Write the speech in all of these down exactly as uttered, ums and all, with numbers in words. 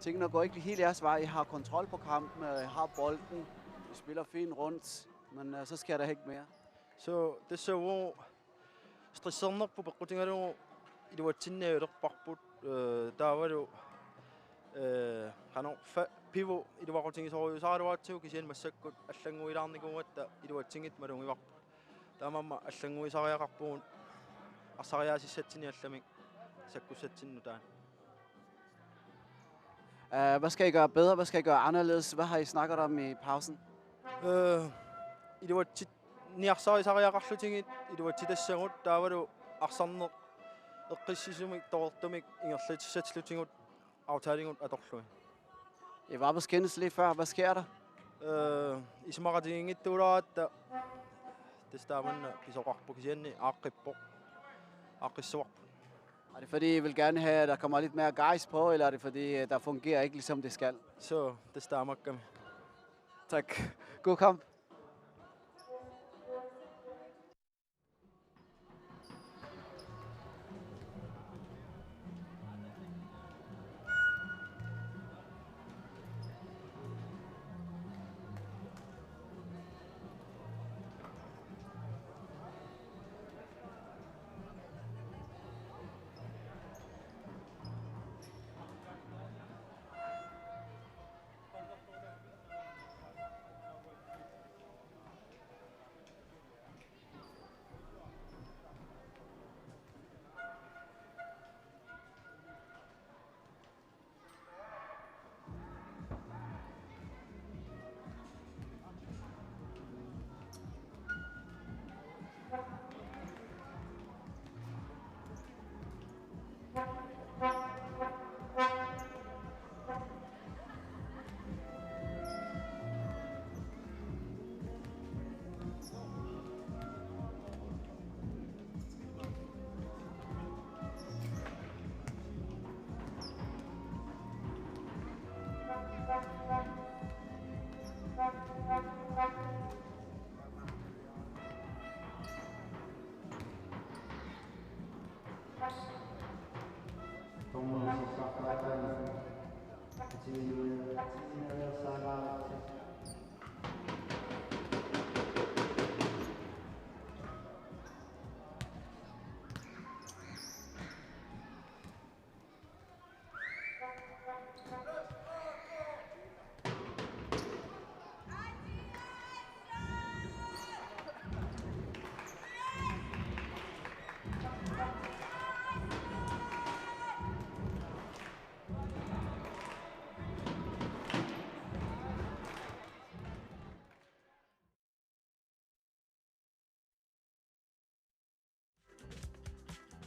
Tingene går ikke helt jeres vej. I har kontrol på kampen, øh, I har bolden, I spiller fint rundt, men øh, så sker der ikke mere. Så det så, hvor stressernerput peqqutigalugu iluatsinnialerparput, øh, taavalu, øh, qanoq fa-, pivoq iluaqutigisorujussuaraluaratsigu kisianni massakkut allannguilaarnikuugatta iluatsinngitsut malugivarput. Taamaammat allannguisariaqarpugut arsariaasissatsinnit allamik sakkussatsinnut taanna. Øh, hvad skal I gøre bedre? Hvad skal I gøre anderledes? Hvad har I snakket om i pausen? Øh, iluatsit-, niarsarisariaqarlutigit iluatsitassagut taavalu arsarneq eqqissisumik toortumik ingerlatissallutigut aftaligut atorlugit. I var på skinnes lige før. Hvad sker der? Øh, isumaqatigiinngitsuulaaratta tassa taamanna pisoqarpoq kisianni aaqqippoq. Aaqqissuarpoq. Er det fordi, I vil gerne have, at der kommer lidt mere gejst på, eller er det fordi, øh, der fungerer ikke, ligesom det skal? Så, tassa taamaakkami. Tak. God kamp.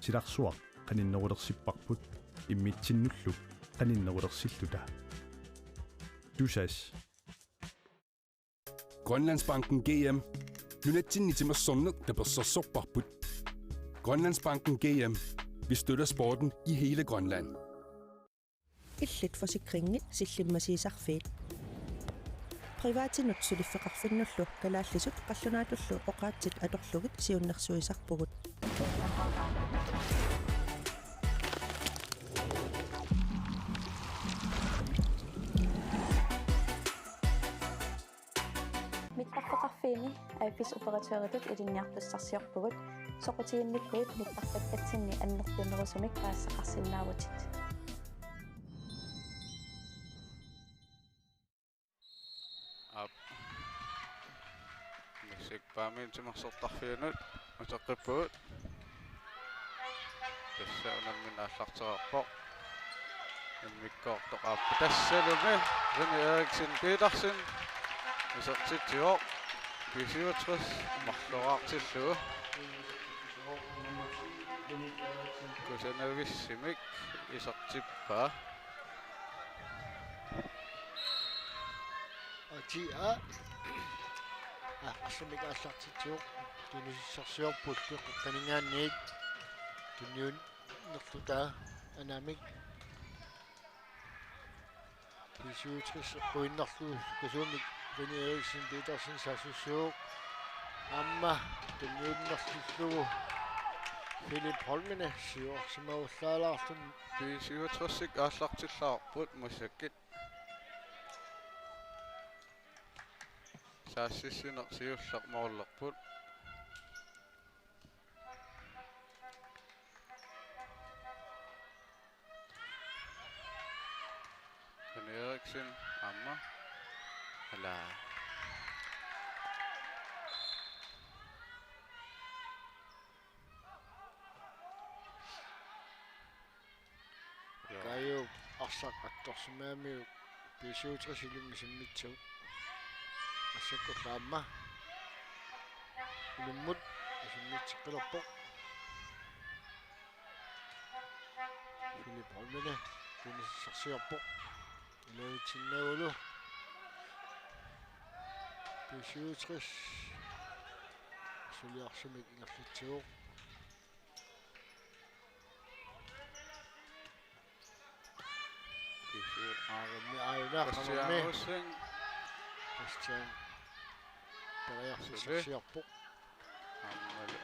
Silarsuaq qaninnerulersipparput immitsinnullu qaninnerulersilluta. Tusass. Grønlandsbanken G M. Nunatsinni timersorneq tapersersorparput. Grønlandsbanken G M. Vi støtter sporten i hele Grønland. Illit Forsikringit sillimmasiisarfiit. Privatinut suliffeqarfinnullu kalaallisut qallunaatullu oqaatsit atorlugit siunnersuisarpugut. Mittarfeqarfiini A F S-operatøritut ilinniartussarsiorpugut, soqutiginnikkuit mittartakkatsinni annertunerusumik paasisaqarsinnaavutit. Aap. Massakkut Paamiut timersortarfianut uteqqippugut. Tassa unammineq aallartereerpoq. Immikkoortoq aappaat tassalumi René Eriksen Petersen isertitsivoq. B syvogtres marloraartillugu. Kusanavissimik isertippaa. Atia. Aa, arsamik aallartitsivoq. Tunisissarsiorpullu qeqqaninngaanniit. Tunniunnerlutaa anaanamik. B syvogtres eqquinnarlugu sukkasuumik René Eriksen Petersen saassussivoq. Aamma tunniunnerlullugu Philip Holmene siuarsimagullaalaarluni. B syvogtresik aallartillaarput massakkut. Saassussineq siulleq moorlerput. René Eriksen, aamma. Ala. Joo. Kaju arsaq attorsimagamiuk B syvogtres ilummut isimmitsagut. Massakkut aamma. Ilummut isimmitseqqilerpoq. Philip Holmene tunissarsiorpoq. Iluatsinnaagulu. B syvogtres suliarsimasumik ingerlatsivoq. Aarimmi aajuna Christian qanormi. Rosing. Christian periarfissarsiorpoq. Aammalu.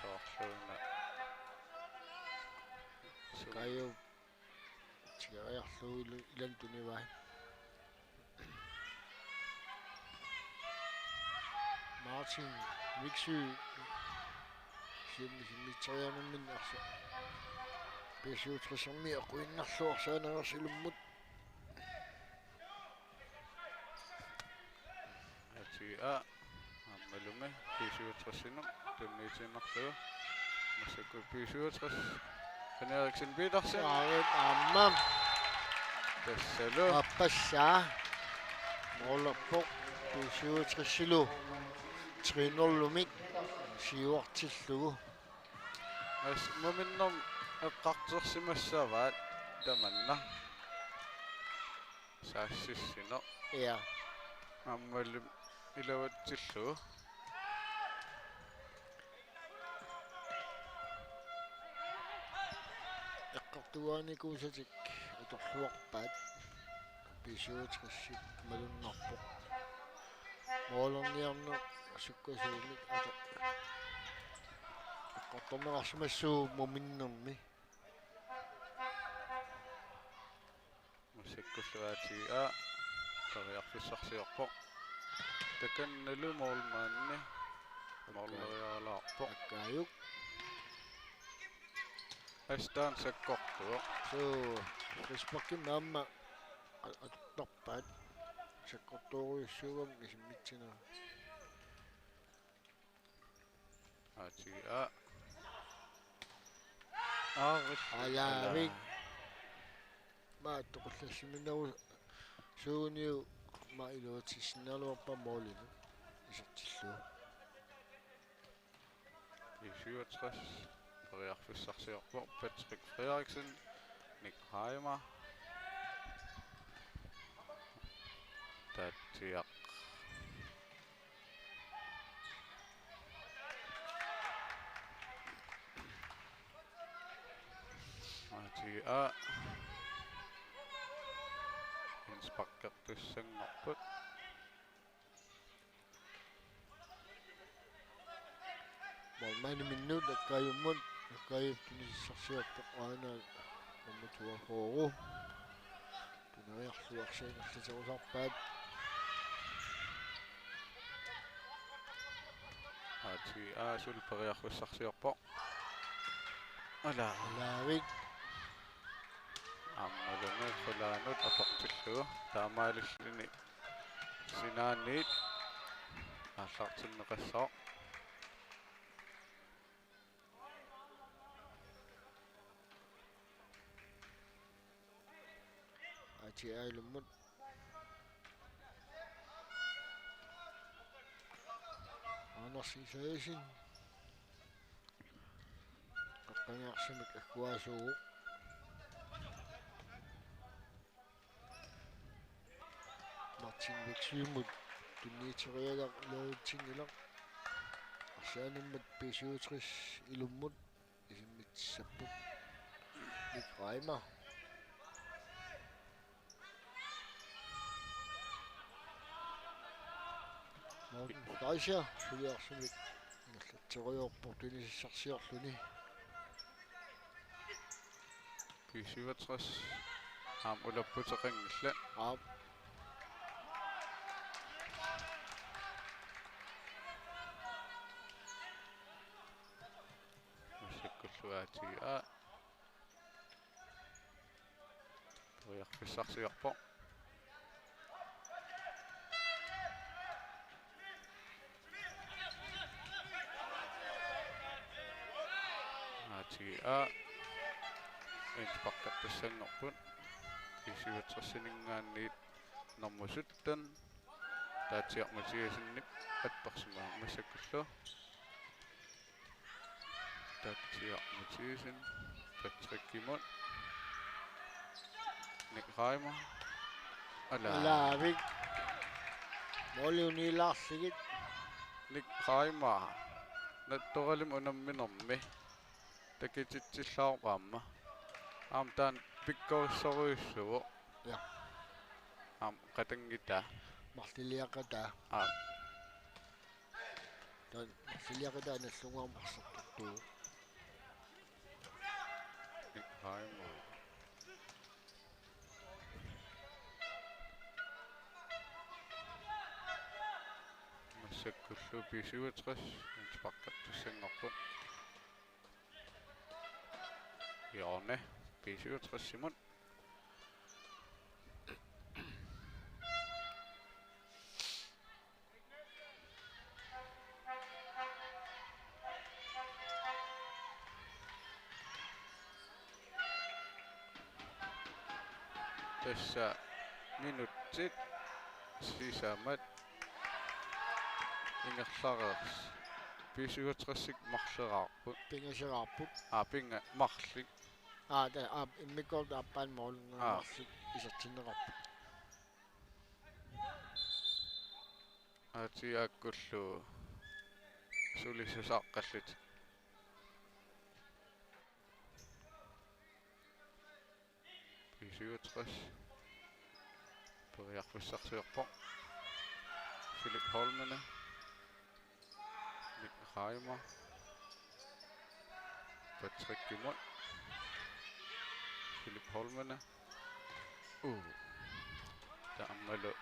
Soorluuna. Kaju tigoriarlugu ilannut tunivai. Martin Viksø siummi simmitseriarnerminni arsa. B syvogtresimi aquinnarlugu arsaaneq ilummut. Atia. Aammalumi B syvogtresinut tunniutiinnarlugu. Massakkut B syvogtres. René Eriksen Petersen. Aarit aamma. Tassalu. Aappassaa. Moorlerpoq B syvogtresilu. Tre nul-imik siuartillugu. As muminnermik eqqartorsimassavaat tamanna. Saassussineq. Ja. Aammalu iluatsillugu. Eqqartugaanikuusatik atorluarpaat. B syvogtresip malunnarpoq. Moorlerniarneq sukkasuumik ator. Eqqartorneqarsimassuuvoq muminnermi. Massakkullu A T A periarfissarsiorpoq. Takannalu moormanni moorleriaralaarpoq. Akkaajuk. Astaan sakkortuvoq. Suu, frisparkimik aamma a-, atortarpaat. Sakkortoorujussuugami isimmitsineq. A T A. Aarit. Alaavik. Maattoqallassiminneru suuniu ma iluatsissinnaaluarpaa moolilu isertillugu. B syvogtres. Periarfissarsiorpoq Patrick Frederiksen. Nick Reimer. Tatsiaq. A T A. Indsparkertussanngorput. Moormaniminnut Akkaajummut, Akkaajup tunissarsiorpoq aana nummer toogfyrre. Tuneriarluarsiinnarlutik usarpaat. A T A suli periarfissarsiorpoq. Ala. Alaavik. Aammalumi qulaanut aportillugu. Taamaalilluni sinaaniit aallartinneqassaaq. A T A-lummut. Anders Isaiasen. Qaqqaniarsimik agguaasuuvoq. Martin Veksømut tunniuteriagaq iluatsinngilaq. Arsaanimmat B syvogtres ilummut isimmitsissapput. Nick Reimer. Morten Fleischer suliarsimik Ingerlatserujoorpoq tunisassarsiorluni. B syvogtres aamma ulapputeqanngillat. Aap. Massakkullu A T A. Periarfissarsiorpoq. A T A. Innsparkertussanngorput. B syvogtres-iminngaanniit nummer sytten. Taatsiaq Mathiassenip attorsimasoq massakkullu. Taatsiaq Mathiassen, Patrickimut. Nick Reimer. Ala. Alaavik. Måli unilaarlugit. Nick Reimer. Nattoralimi unamminermi. Takutitsillaarpoq aamma. Aamma taanna pikkorissorujussuuvoq. Ja. Aamma qatanngutaa. Marlulliaqataa. Aap. Taanna marlulliaqataa nallunnguamik arsartortuuvoq. Iqaimo. Massakkullu B syvogtres innsparkertussanngorput. Hjørne B syvogtres-imut. Tassa minutsit sisamat ingerlareersoq. B syvogtres-ik marleraarput. Pingaseraarput. Aa, pinga-, marluk. Aa, ta-, aa, immikkoortut aappaannut målingua Aa. marluk isertinneqarput. A T A-kkullu sulisussaaqqallutik. B syvogtres. Periarfissarsiorpoq. Philip Holmene. Nick Reimer. Patrickimut. Philip Holmene. Uu. Taamalu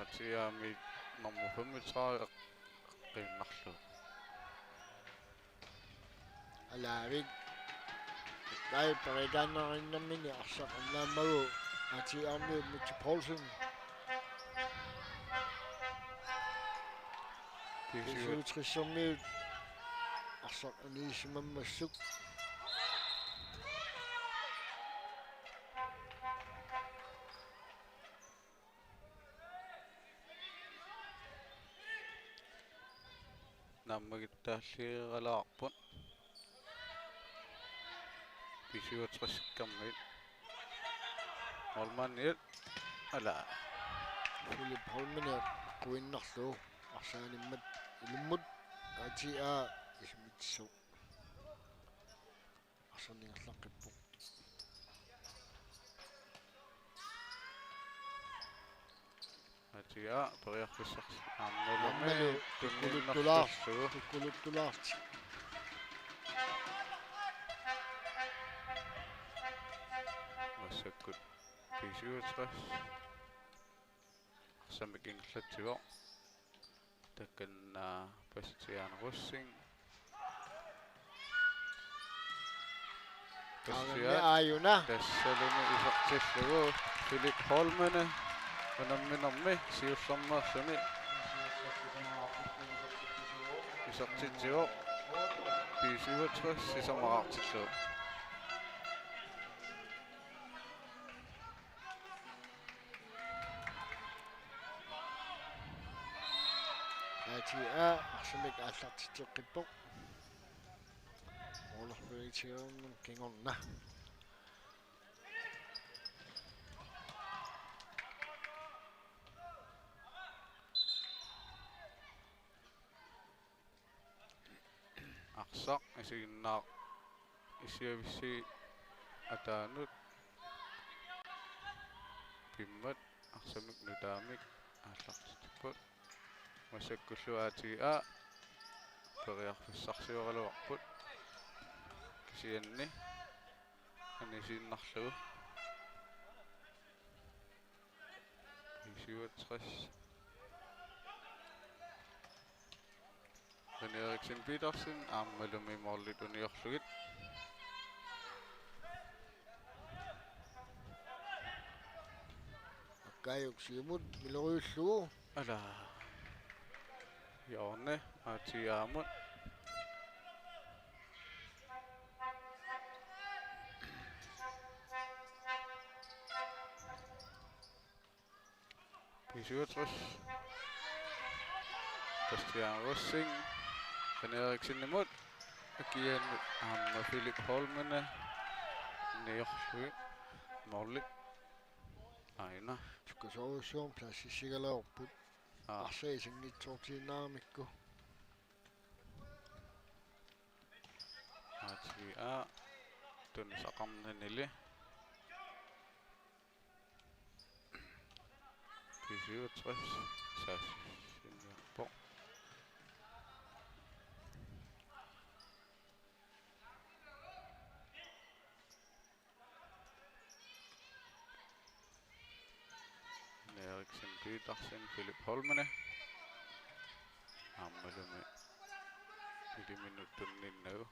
A T A-miit nummer femogtredive eqqiinnarlugu. Alaavik. Kai periarfissarsiornermini arsaq annaammagu A T A-miut Mitch Poulsen. B syvogtres-imiut arsaq anisimammassuk. Naammagittaallioralaarput. B syvogtres-ikkammiit. Holmeniit. Ala. Philip Holmeniit quinnarlugu. Arsaanimmat ilummut. A T A isumitsissoq. Arsaq ingerlaqqippoq. A T A periarfissarsi. Aammalu Aammalu tunniinnarlugu. Tukkuluttulaarlugu. Tukkuluttulaarlugu. Massakkut B syvogtres. Arsamik ingerlatsivoq. Takanna Bastian Rosing. Taanna Bastian. Aajuna. Tassalumi isertillugu Philip Holmene. Unamminermi siullermeerluni. Isertitsivoq. B syvogtres sisamaqartillugu. A T A arsamik aallartitseqqippoq. Målerpilitsiarnermut kingorna. Arsaq isiginnaar-, issiavissi ataanut pimmat arsamik nutaamik aallartitippoq. Massakkullu A T A periarfissarsioraluarput. Kisianni anisiinnarlugu. B syvogtres. René Eriksen Petersen aammalumi målit uniorlugit. Akkajuk siumut miloriullugu. Ala. Hjørne, A T A-mut. B syvogtres. Christian Rosing. René Eriksenimut. Agian aamma Philip Holmene. Niorlui. Måli. Aina. Sukkasoorujussuarmik pladsissigalaarput. Aa. Arsaq isinngitsoortiinnarmikku. A T A. Tunisaqarninili. B syvogtres. Saassussiorpoq. René Eriksen Petersen, Philip Holmene. Aammalumi iliminut tunninnagu.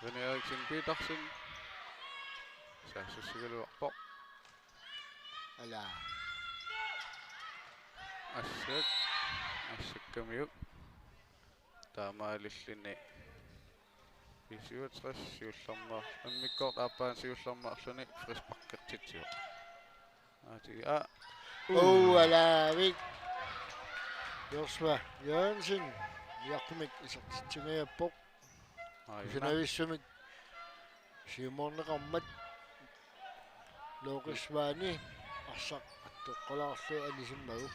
René Eriksen Petersen. Saassussigaluarpoq. Ala. Assak. Assakkamiuk. Taamaalilluni B syvogtres siullermik, immikkoortoq aappaa siullermik arluni frisparkertitsivoq. A T A. Ualaavik. Joshua Jørgensen. Niartumik isertitsingajappoq. Aina. Kusanavissumik siumoorneqarmat. Loke Svane arsaq attoqqalaarlugu anisimmagu.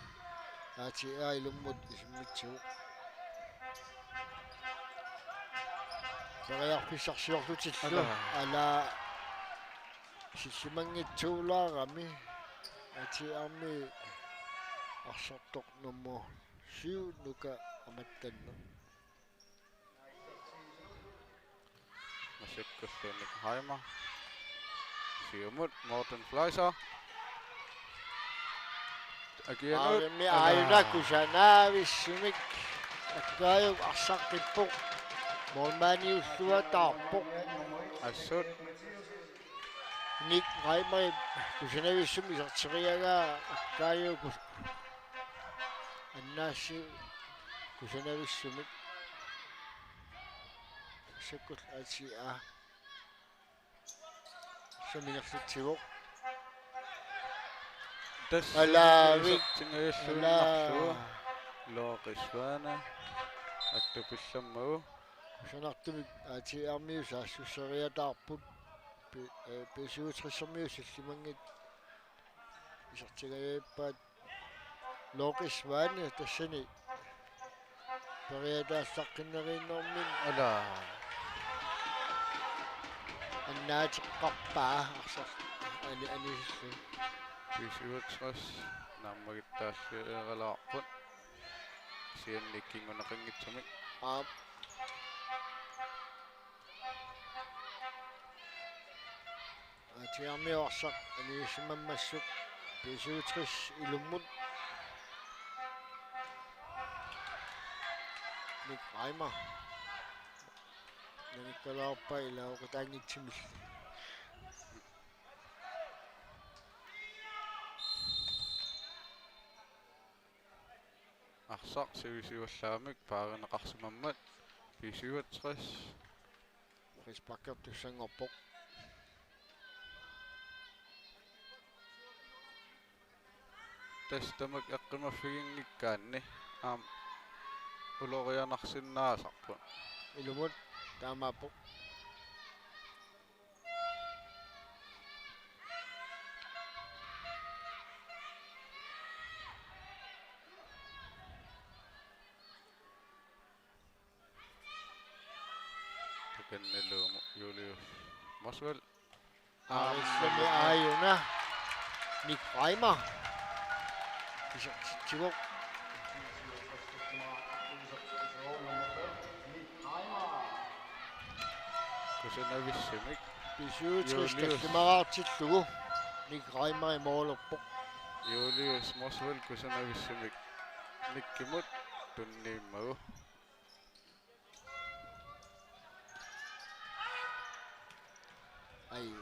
A T A ilummut isimmitsivoq. Periarfissarsiorlutillu. Ala. Ala sillimanngitsuulaarami. A T A-mi arsartoq nummer syv Nuka Amattanneq. Masakkullu Nick Reimer. Siumut Morten Fleischer. Agianut. Aavimmi aajuna kusanavissumik. Akkaajuk arsaqqippoq. Målmandiulluataarpoq. Assut. Nick Reimer kusanavissumik iserteriaraa Akkaajuk kus-, annaassi kusanavissumik. Massakkut A T A. Suminerlitsivoq. Tassa Alaavik. Isertingajalluinnarlugu. Alaa. Loke Svane. Attupillammagu. Kusanartumik A T A-miut saassusseriataarput. Pi-, eh, B syvogtres-ermiut sillimanngitsut isertingajappaat. Loke Svane tassani periataallaqqinnerunnermini. Ala. Annaateqqarpaa arsaq ani-, anisillu. B syvogtres naammagittaallioralaarput. Kisianni kinguneqanngitsumik. Aap. A T A-miut arsaq anisimammassuk B syvogtres ilummut. Nick Reimer. Nanikkalaarpaa ilaa oqitaanngitsumillu. Arsaq sivisuallaamik paarineqarsimammat B syvogtres. Frisparkertussanngorpoq. Tassa tamakku eqqumaffiginngikkaanni aamma ulorianarsinnaasarput. Ilumut taamaappoq. Takannalu Julius Motzfeldt. Aarissami aajuna Nick Reimer. Isertitsivoq. Kusanavissumik. B syvogtres tallimaraartillugu. Nick Reimer i målerpoq. Julius Motzfeldt kusanavissumik Nickimut tunniimmagu. Ai.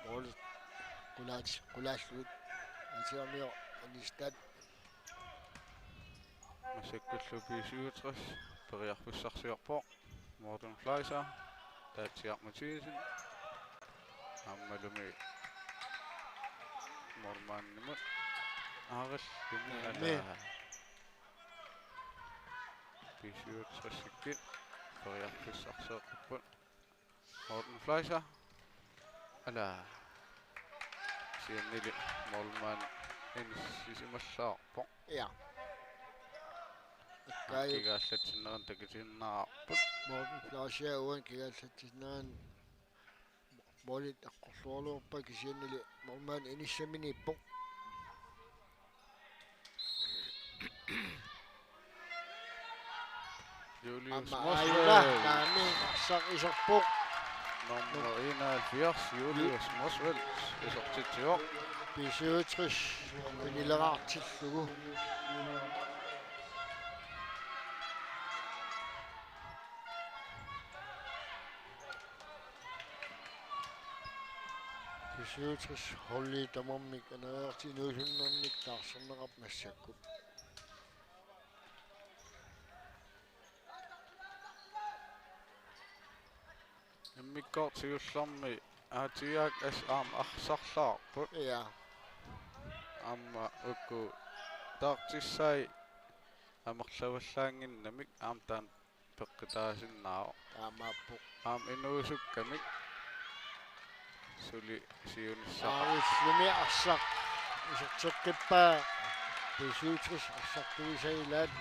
Mål. Qulaat, qulaallugit. Atsiarmioq anistat. Massakkullu B syvogtres periarfissarsiorpoq. Morten Fleischer, Taatsiaq Mathiassen. Aammalumi målmandimut. Aarilluni. Aamma. Alaa. B syvogtresikkut periarfissarsiorput. Morten Fleischer. Alaa. Kisiannili målmand inissisimallaarpoq. Ja. Kai Kigaallatsinneranut takutiinnarput. Morten Fleischer uani kigaallatsinneranut målit eqqorluarluarpaa kisiannili målmand inissaminiippoq. Julius Aamma aajuna Motzfeldt. Naamik arsaq iserpoq. Nummer enoghalvfjerds, Julius Motzfeldt, isertitsivoq. B syvogtres arfinileraartillugu. B syvogtres holdi tamarmik aneriartiinnarlutik taarserneqarput massakkut. Immikkoortoq siullermi Aatiaak assut aamma arsarlaarput. Ja. Aamma uku taartissai amerlavallaannginnamik aamma taanna peqqutaasinnaavoq. Taamaappoq. Aamma inuusukkamik suli siunissaqarpoq. Aarillumi arsaq iserteqqippaa. B syvogtres arsartuisa ilaat.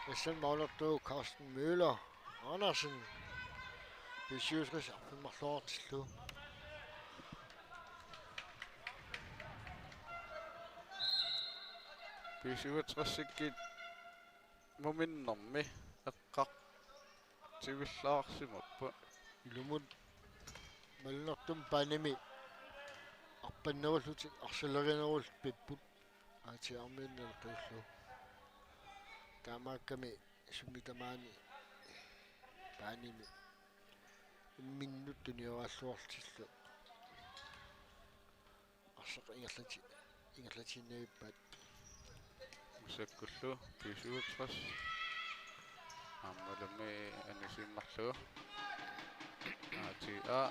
Tassani målertuuvoq Carsten Møller Andersen. B syvogtres arfineq-marloraartillugu. B syvogtresikkut muminnermi eqqartuillaarsimapput. Ilumut malunnartumik baanimi arpannerullutik arsalerinerullutik pipput. Aatiarmiunneq qiullu. Taamaakkami sumi tamaani baanimi imminnut tunioraalluarlutillu. Arsaq ingerlati-, ingerlatiinnavippaat. Massakkullu B syvogtres. Aammalumi anisiinnarlugu. A T A,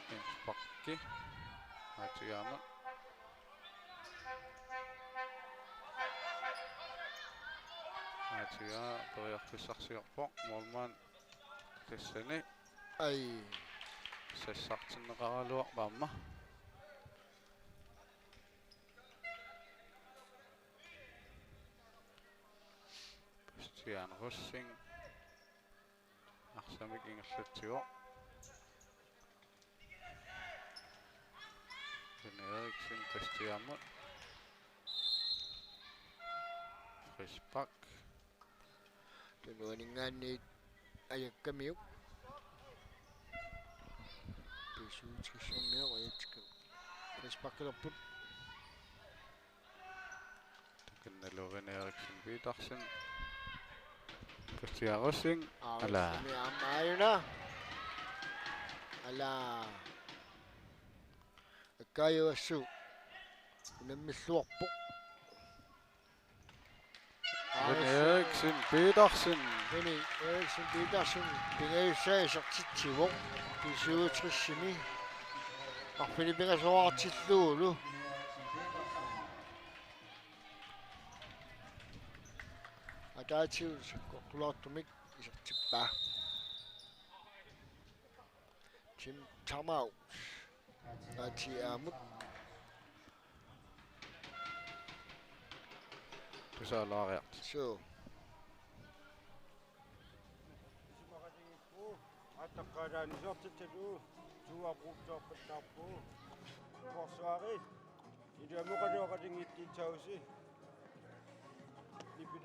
Jens Backe. A T A-mut. A T A periarfissarsiorpoq, målmand tassani. Ai. Sassartinneqaraluarpoq aamma. Bastian Rosing. Arsamik ingerlatsivoq. René Eriksen Bastianimut. Frispark. Tunuaninngaanniit ajakkamiuk. B syvogtres-ermiut ajakkamiuk. Frisparkilerput. Takannalu René Eriksen Petersen. Bastian Rosing. Ala. Aarissami aamma aajuna. Ala. Akaajuassuu unammilluarpoq. René Eriksen Petersen. René Eriksen Petersen pingajussaa isertitsivoq B syvogtres-imi. Arfineq-pingasoraartillugulu. Ataatsikkut sakkortulaartumik isertippaa. Tim Tamau. A T A-mut. Tusaalariarti. Suu. Attaqqaalaanisortitsalu suuaquutsoorpattaarpu. Forsvari. Iliamuqaluaqatinngittiitsausi. Nipi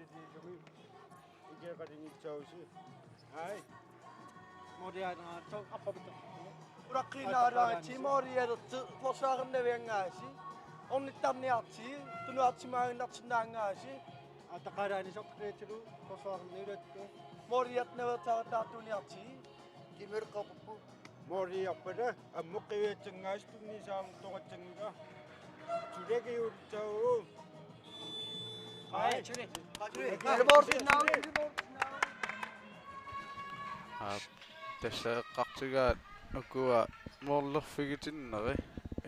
Ikioqalinngitsoosi. Ai. Moriaaneraatsoq appapita. Ulaqqiinnaraluarisi morialerti forsvaarernaviangaasi. Ornittarniarti, tunuartimaaginnartinnaangaasi. Ataqalaani sorteetilu forsvaarerniulattu. Moriat naveersaarataartuuniarti. Timerqaquppu. Moriarpata ammut qiviatsangaasut tunniusaaruttoqassanngilaat. Tulagiutsau. Ai, tuli. Tuli. Aap, tassa eqqartugaat ukua moorlerfigitinneri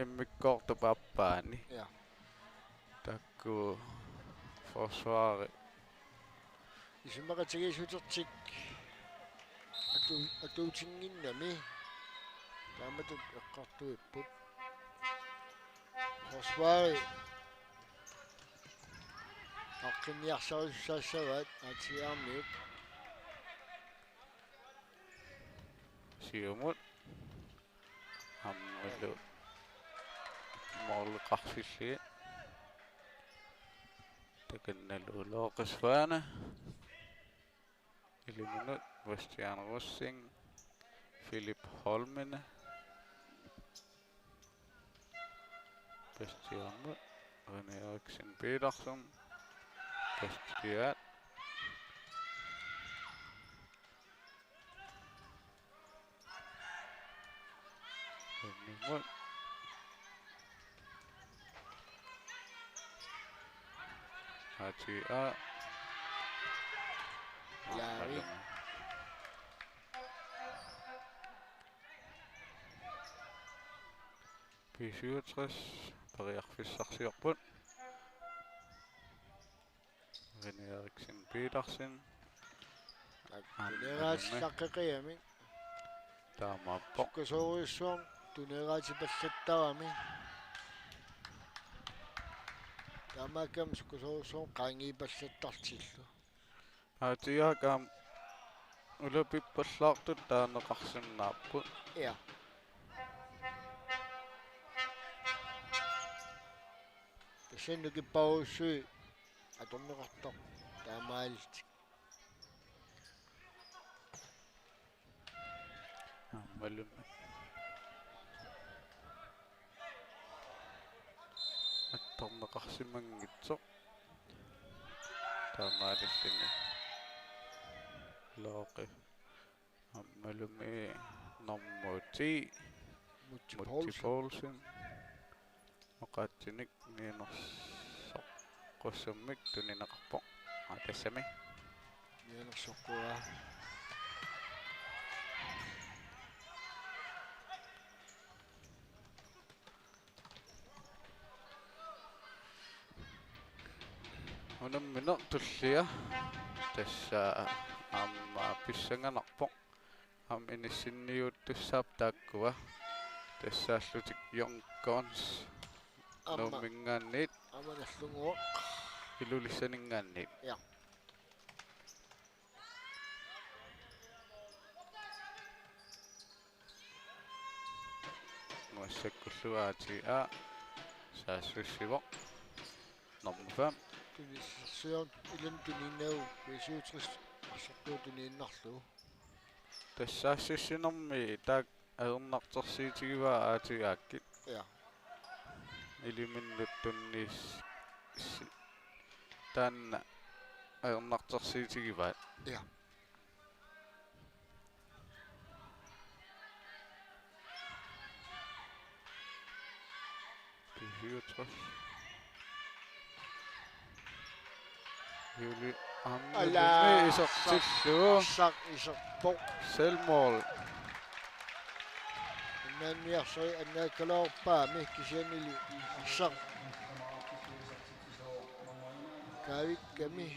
immikkoortup aappaani. Ja. Taakku forsvari isumaqatigiissutertik atu-, atuutinnginnami taamatut eqqartuipput. Forsvari taqqinniarsarisussaassavat A T R-miut. Siumut. Aammalu moorleqarsillugit. Takannalu Ulooqisvaana. Iliminut Bastian Rosing, Philip Holmene. Bastianimut René Eriksen Petersen. Bastian. Immimmut. A T R. Laavi. B syvogtres periarfissarsiorput. René Eriksen Petersen. Tak, aamma tuneeraatillaqqiqiami. Taamaappoq. Sukkasoorujussuarmik tuneeraatipallattarami. Taamaakkami sukkasoorujussuarmik qaangiipallattartillu. A T R-ikkut aamma ulapippallaartut taaneqarsinnaapput. Ja. Tassa nukipparujussui atorneqartoq taamaalillutik. Aammalumi. Attorneqarsimanngitsoq. Taamaalilluni. Looqi. Aammalumi nummer ti. Mutsi Mutsi Poulsen. Poulsen. Oqaatsinik mianersoqqussummik tunineqarpoq. Aa, tassami. Mianersoqquaa. Unammineq tullia. Tassa aamma pissanganarpoq. Aamma inissinniuuttussaapput taakkua. Tassaallutik Young Guns. Aamma. Nuumminngaanniit. Aamma nallunnguaq. Ilulissaninngaanniit. Ja. Massakkullu A T R saassussivoq. Nummer fem. Tunissarsiorneq ilumut tuniinnagu B syvogtres arsartuut tuniinnarlugu. Tassa saassutissinermi taakku ajornartorsiutigivaa A T R-ikkut. Ja. Iliminnut tunnius-, si-, taanna ajornartorsiutigivaat. Ja. B syvogtres. Julie Ammel. Ala, isertillugu. Arsaq iserpoq. Selvmål. Annaanniarsari annaakkaluarpaami kisiannili arsaq. Kaavikkami.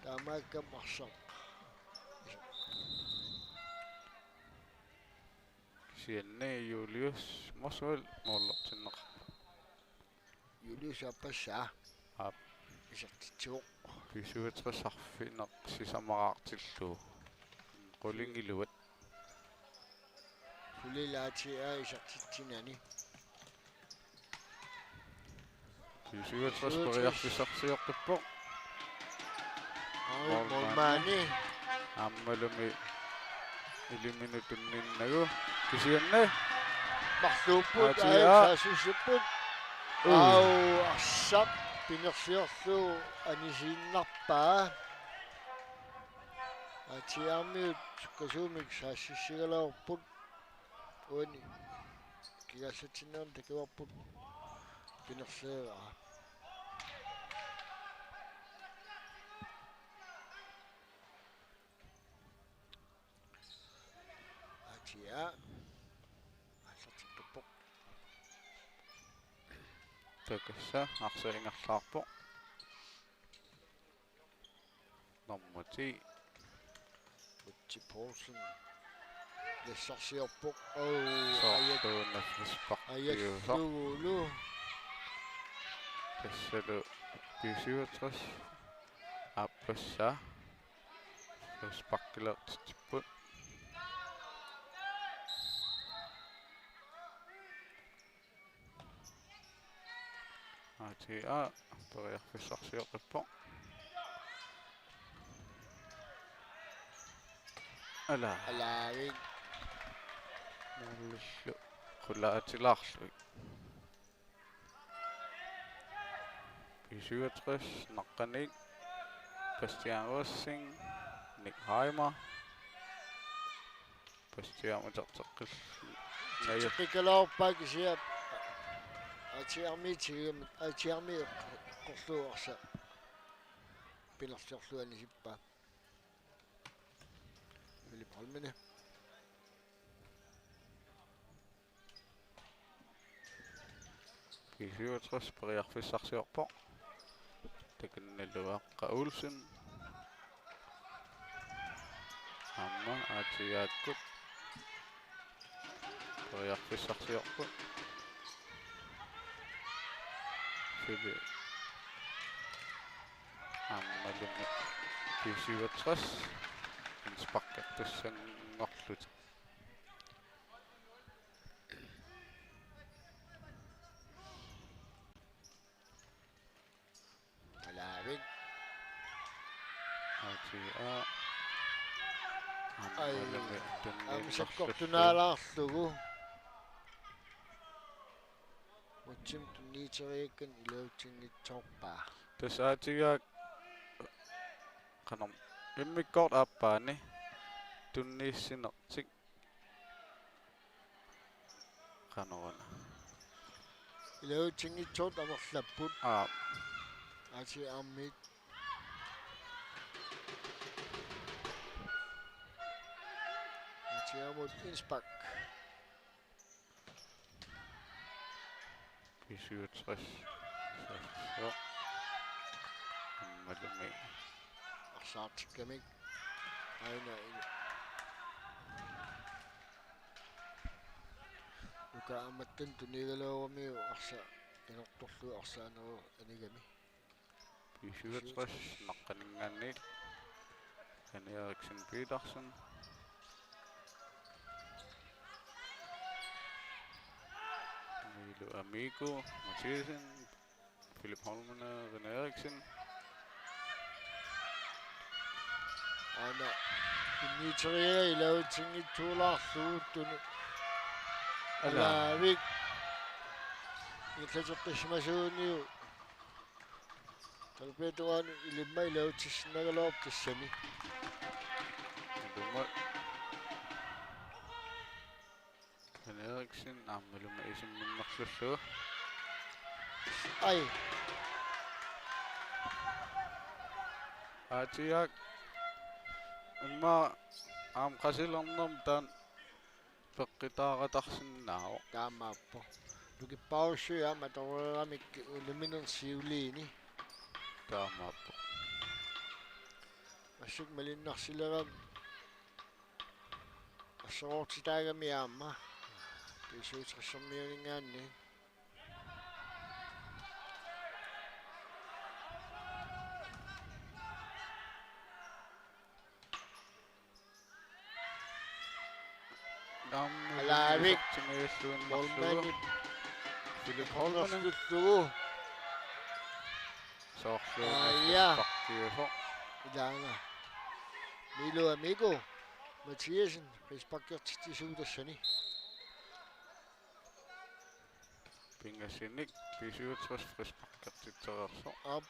Taamaakkami arsaq. Kisianni Julius Motzfeldt moorlertinneqarpoq. Julius aappassaa. Aap. Isertitsivoq. B syvogtres arfineq sisamaraartillugu. Qulingiluat. Suli A T R isertitsinani. B syvogtres periarfissarsiorput. Ai, målmandi. Målmandi. Aammalumi iliminut tunniunnagu. Kisianni. Marluupput, Aatia. Ai, saassussipput. Ui. Au, arsaq pinerliorlugu anisiinnarpaa. Aatia Armiut sukkasuumik saassussigaluarput. Uani kigaassatsinniarneq takuarput pinerleeraa. Aatia. Aallartippoq. Takassa arsaq ingerlaarpoq. Nummer ti. Utsi Poulsen. Nassarsiorpoq. Au, ajat-, Soorluuna frisparkiusoq. Ajallugulu. Tassalu B syvogtres. Aappassaa. Frisparkilertitsipput. Aatia periarfissarsioqqippoq. Ala. Alaavik. Målillu qulaatilaarlugit. B syvogtres, naqqaniit. Bastian Rosing, Nick Heimer. Bastian uterteqqil-, Uterteqqikkaluarpaa kisianni Aatia Armiut tigummi, Aatia Armiut eqqorlugu arsaq pinerliorlugu anisippaa. Philip Holmene. B syvogtres periarfissarsiorpoq. Takannalu Aqqa Olsen. Aamma Aatiaakkut periarfissarsiorput. Philip. Aammalumi B syvogtres. Indsparkertussanngorlutik. Alaavik. Aatia. Ai. Aammalumi tunniunnerlullugu. Aamma sakkortunaalaarlugu. Utsimi tunniuteriakkani iluatsinngitsoorpaa. Tassa Aatiaak qanormi immikkoortoq aappaani tunniussinertik. Qanoruna. Iluatsinngitsoortut amerlapput. Aap. Aatia Armiut. Aatia Armiut indspark. B syvogtres. Så. Aammalumi. Arsaartikkamik. Aana i-, Nuka aamma tunniugaluarumiuk arsaq qinertorlugu arsaanerup anigami. B syvogtres, naqqaninngaanniit. René Eriksen Petersen. Nilu Amigo Mathiasen. Philip Holmene, René Eriksen. Aana. Tunniuteriaraa iluatsinngitsoorlugu tunu. Ala. Alaavik. Ingerlateqqissimasuuniuk. Talerpiata tungaanut ilimmat iluatsissinnagaluarpoq tassani. Ilumut. René Eriksen aammalumi isimminnerlullugu. Ai. Aatiaak. Immaqa aamma qasilernermi taanna peqqutaaratarsinnaavoq. Taamaappoq. Nukippaarussuit aamma atoreeramik unamminermi siuliini. Taamaappoq. Assut malinnarsilerami asseroortitaagami aamma. B syvogtressermiuninngaanniit. Aamma Alaavik. Iluatsinngilluinnarlugu. Målmandi. Philip Holmene. Holmene. Soorlu. Aa, ja. Frisparkiusoq. Ilaana Milo Amigo Mathiasen frisparkertitsisuuvoq tassani. Pingassinik B syvogtres frisparkertitsereersoq. Aap.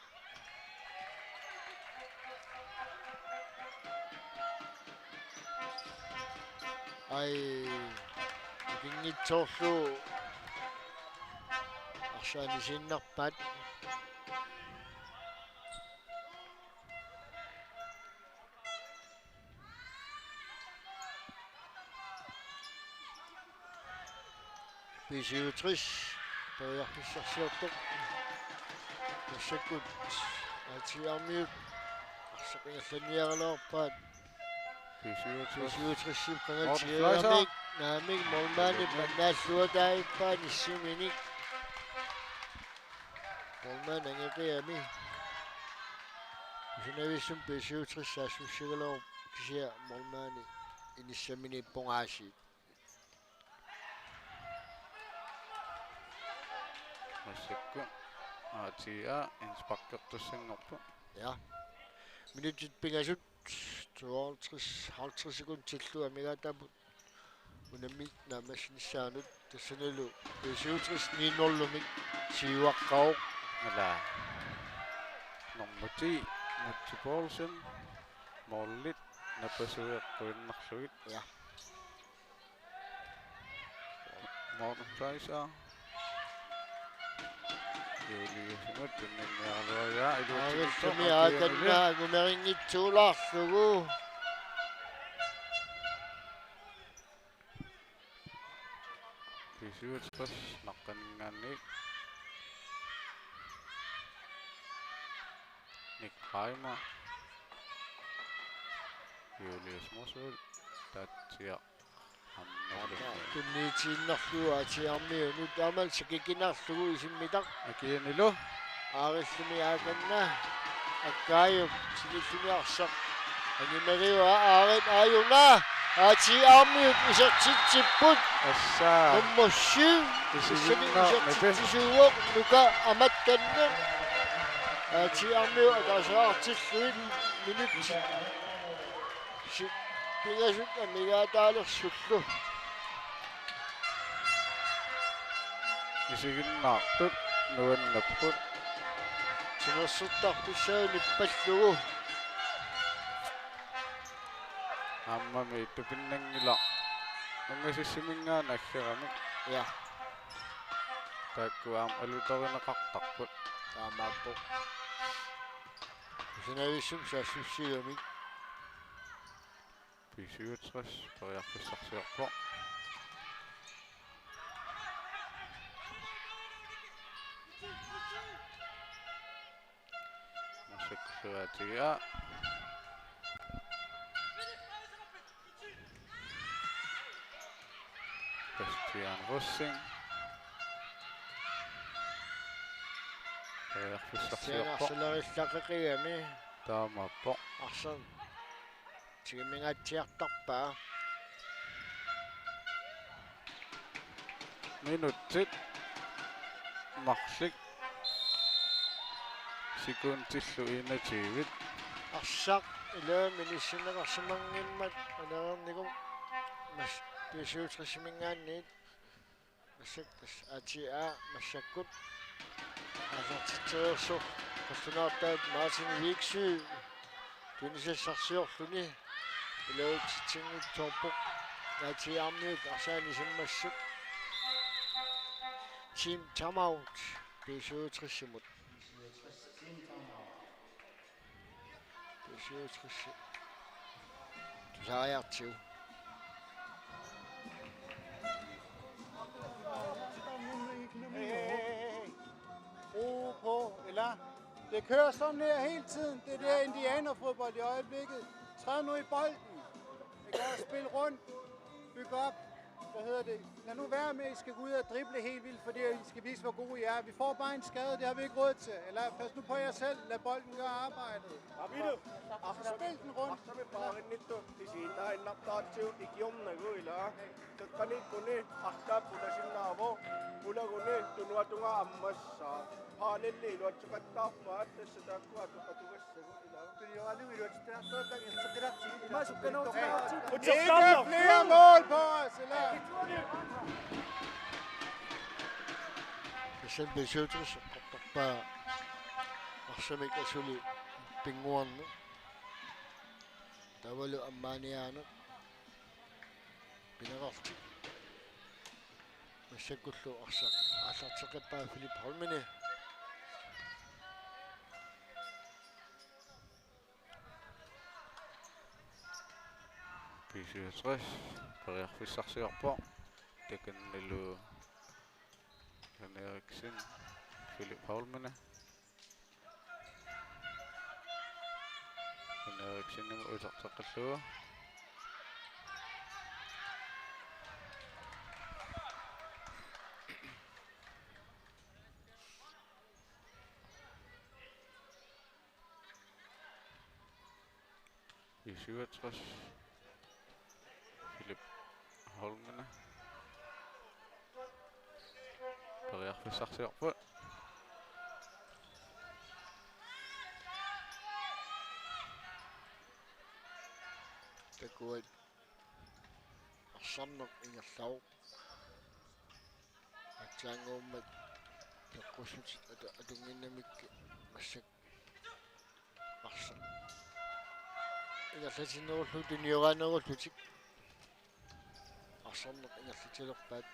Ai, ikinngitsoorlu arsaq anisiinnarpaat. B syvogtres periarfissarsiortoq. Massakkut A T R-miut arsaq ingerlanniaraluarpaat. B syvogtres. B syvogtres-ip qangali tigeramik. Naamik, målmandip mannaalluataavippaat nissuminik. Målmand angeqiami. Kusanavissum B syvogtres saassussigaluarpoq, kisianni målmandi inissamini pungaasiit. Massakkut A T R indsparkertussanngorpoq. Ja. Minutsit pingasut, tooghalvtreds, halvtreds sekundillu amigaataavoq unammineq naammassinissaanut, tassanilu B syvogtres ni nul-imik siuaqqavoq. Ala. Nummer ti, Mutsi Poulsen, målit napasueqquinnarlugit. Ja. Morten Fleischer. Juliusimut tunniunniaraluaraa. Aavissumi Aakanna angumerinngitsuulaarlugu. B syvogtres naqqaninngaanniit. Nick Reimer. Julius Motzfeldt. Tatsiaq. Tunniutiinnarlugu A T R-miunut, taamaammat sakikkinaarlugu isimmitaq. Akianilu. Aarillumi Aakanna. Akkaajup sinilluni arsaq. Animeriua Aarit aajuna. A T R-miut isertitsipput. Assa. Nummer syv. Isiginnaarnate. Isertitsisuuvoq Nuka Amattanneq. A T R-miut ataaseqartillugit minutsit si-, pingasut amigaataalersullu. Isiginnaartut nuannerput. Timersortarfissaa nippallugu. Aammami tupinnanngilaq. Ungasissiminngaanniit aggeramik. Ja. Taakku aamma alutorineqartarput. Taamaappoq. Kusanavissum saassussigamik. B syvogtres periarfissarsiorpoq. Massakkut A T R. Bastian Rosing. Periarfissarsiorpoq. Sianarsalerillaqeqigami. Taamaappoq. Arsaq tigummiunngaatsiartarpaa. Minutsit marluk sekundillu enogtyve. Arsaq ilaa inissinneqarsimanngimmat anereernikoq mas-, B syvogtres-iminngaanniit. Massakkut A T R massakkut aallartitsereersoq qallunaartaat Martin Viksø tunisassarsiorluni iluatsitsinngitsoorpoq. A T R-miut arsaq anisimmassuk. Team timeout B syvogtres-imut. B syvogtres. Tusariartigu. Hey, hey, hey, hey. Ro på, eller? Det kører sådan her hele tiden. Det er der indianerfodbold i øjeblikket. Træd nu i bolden. Ikke også? Spil rundt. Byg op. Hvad hedder det? Lad nu være med, at I skal gå ud og drible helt vildt, fordi I skal vise, hvor gode I er. Vi får bare en skade, det har vi ikke råd til. Eller pas nu på jer selv. Lad bolden gøre arbejdet. Spil den rundt. Arsaq paarinnittut isiginnaaginnartaratsigu ikiornagu ilaa. Qeqqaniikkuni arlaat pulasinnaavoq, pulaguni tunuatungaa ammassaaq. Haalilli iluatsoqattaarpaat tassa taakkua toqatugassagut ilaa. Tunioraanni iluatsittaartuat taanna erseqqilaartigit. Ima sukkanerutilaartigit. Ikke flere mål på os, eller? Tassa B syvogtres eqqortorpaa arsamik asuli pinnguarneq. Taavalu ammaaniaaneq. Pineqartik. Massakkullu arsaq aallarteqqippaa Philip Holmene. B syvogtres periarfissarsiorpoq. Takannalu Jan Eriksen, Philip Holmene. Jan Eriksenimut uterteqqillugu. B syvogtres. Philip Holmene. Periarfissarsiorpoq. Takuat arsarneq ingerlavoq. Aatsaannguummat peqqussutit atu-, atunnginnamikkit massakkut arsaq ingerlatinnerullutik tunioraanerullutik. Arsarneq ingerlatilerpaat.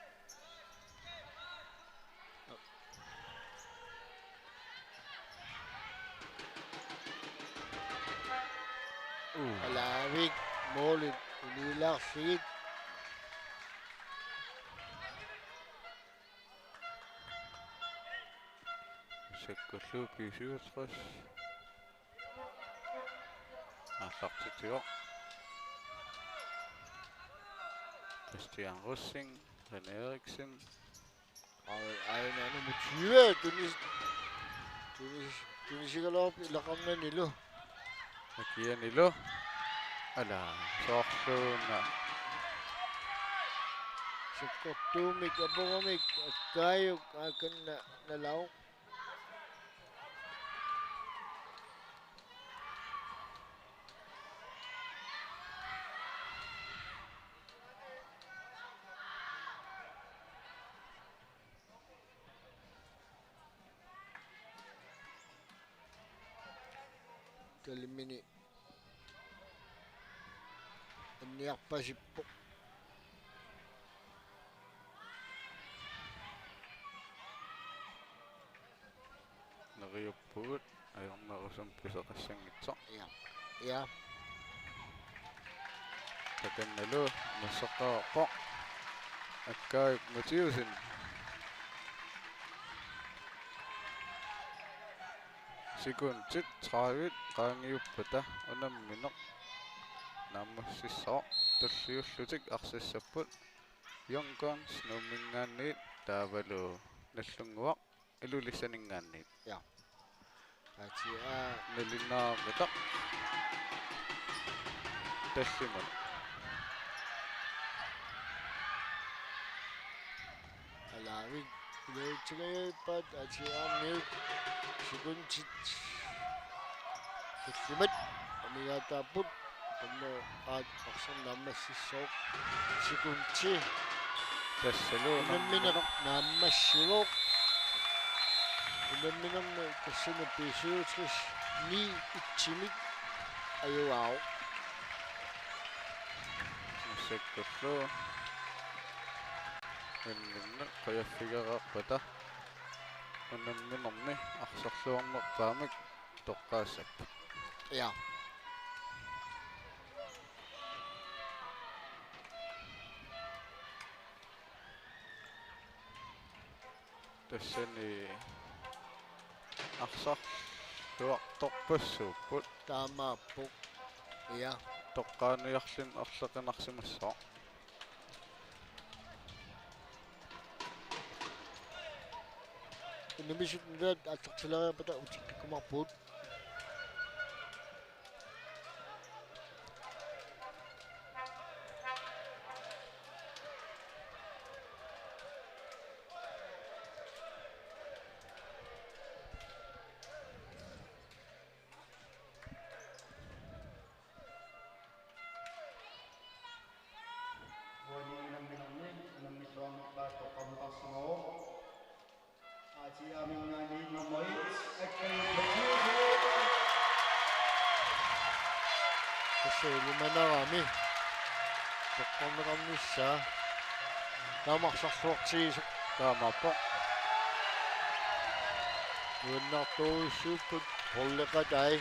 Uu. Alaavik målit unilaarlugit. Massakkullu B syvogtres aallartitsivoq. Christian Rosing, René Eriksen. Aj, aj, nummer tyve, Tunis-, Tunis-, tunisiugaluarpoq ilaqarnanilu. Akianilu. Ala, soorluuna. Sakkortuumik, aporumik, Akkaajuk, aakanna, nalauq. Tallimanni anniarpasippoq. Neriuppugut ajornerusumik pisoqassanngitsoq. Ja. Ja. Takannalu massakkut Akkaajuk Mathiassen. Sekundit tredive qaangiuppata unammineq naammassissaaq, tulliullutik arsassapput Young Guns Nuumminngaanniit taavalu Nagdlunguaq Ilulissaninngaanniit. Ja. Atia. Nalunaarutaq tallimat. Alaavik iluatsingajaappaat Atia Arniut, sekundit tallimat amigaataapput. Taanna aat arsaq naammassissooq. Sekundi. Tassalu unammineq naammassivoq. Unamminermi tassani B syvogtres ni et-imik ajugaavoq. Massakkullu unammineq qujaffigereerpata unamminermi arsarluarnerpaamik toqqaassapput. Ja. Tassani arsarluartorpassuupput. Taamaappoq. Ja. Toqqaaniarluni erliqinarsimassaaq. Unammisut nutaat aallartileriarpata utikkakumaarpugut. Ilimanarami toqqorneqarnissaa taamarsarluartigisoq taamaappoq. Nuannaartorujussuupput holdeqatai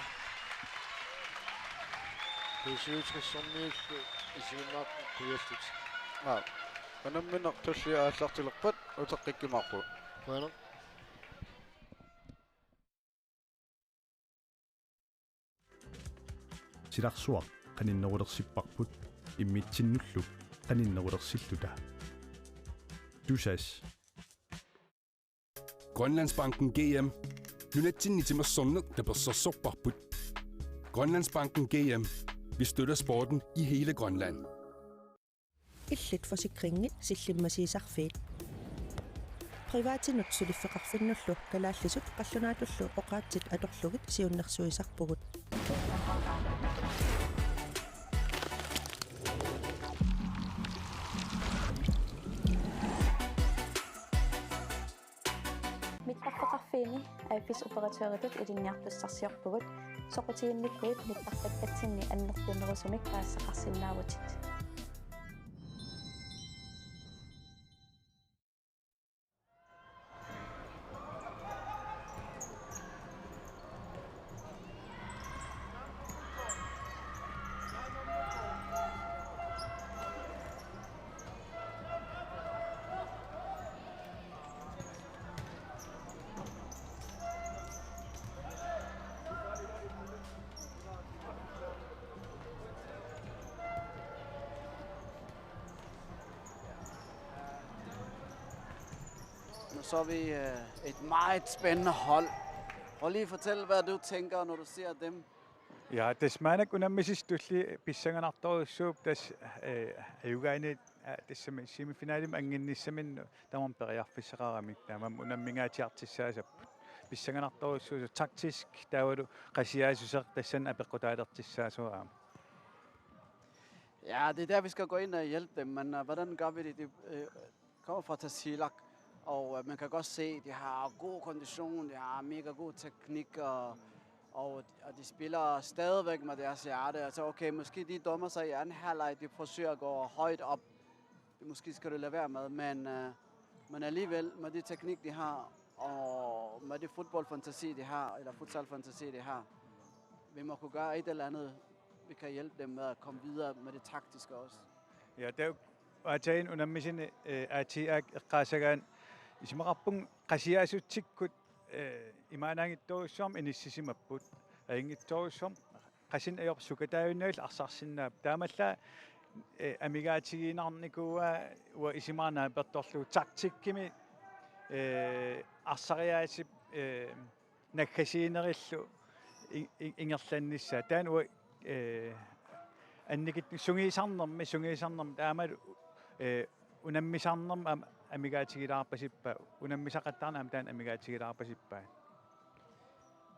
B syvogtresermiullu isiginnaartut qiallutik. Aa, unammineq tulliani aallartilerpat uteqqikkumaarpugut. Qujanaq. Silarsuaq qaninnerulersipparput immitsinnullu qaninnerulersilluta. Tusass. Grønlandsbanken G M. Nunatsinni timersorneq tapersersorparput. Grønlandsbanken G M. Vi støtter sporten i hele Grønland. Illit forsikringi sillimmasiisarfiit. Privatinut suliffeqarfinnullu kalaallisut qallunaatullu oqaatsit atorlugit siunnersuisarpugut. Mittarfeqarfiini A F S-operatøritut ilinniartussarsiorpugut, soqutiginnikkuit mittarpakkatsinni annertunerusumik paasisaqarsinnaavutit. Nu så vi øh, et meget spændende hold. Prøv lige at fortælle, hvad du tænker, når du ser dem. Ja, tassa maannakkut unammisissat tulliani pissanganartorujussuupput, tassa, eh, ajugaaniit, ah, tassami semifinalimi annginnissaminnut tamarmik periarfissaqaramik, taamaammat unammingaatsiartussaasapput. Pissanganartorujussuusoq taktisk taavalu qasiaassuseq tassani apeqqutaalertussaassuuvoq aamma. Ja, det er der, vi skal gå ind og hjælpe dem, men øh, hvordan gør vi det? Det øh, kommer fra Tasiilaq, og øh, man kan godt se, de har god kondition, de har mega god teknik, og, og, og de spiller stadigvæk med deres hjerte. Altså, okay, måske de dummer sig i anden halvleg, de forsøger at gå højt op. Det måske skal du lade være med, men, øh, men alligevel, med det teknik, de har, og med det fodboldfantasi, de har, eller futsalfantasi, de har, vi må kunne gøre et eller andet, vi kan hjælpe dem med at komme videre med det taktiske også. Ja, taava aatsaat unammisani, eh, A T A-k eqqaassagaanni isumaqarpunga qasiaassutsikkut, eh, imaannaanngitsorujussuarmik inissisimapput. Ajunngitsorujussuarmik qasunik ajorput sukataajunnaarlutik arsarsinnaapput. Taamaallaat, eh, amigaatigiinnarnikuuaa uanga isumaqarpunga naapertorlugu taktikkimi, eh, arsariaasip, eh, naggasiinerillu i-, i-, ingerlannissaa. Taanna uanga, eh, annikitsunnguit sungiusarnermi, sungiusarnermi taamalu, eh, unammisarnermi am-, amigaatigilaarpasippaa, unammisaqattaarneq aamma taanna amigaatigilaarpasippaa.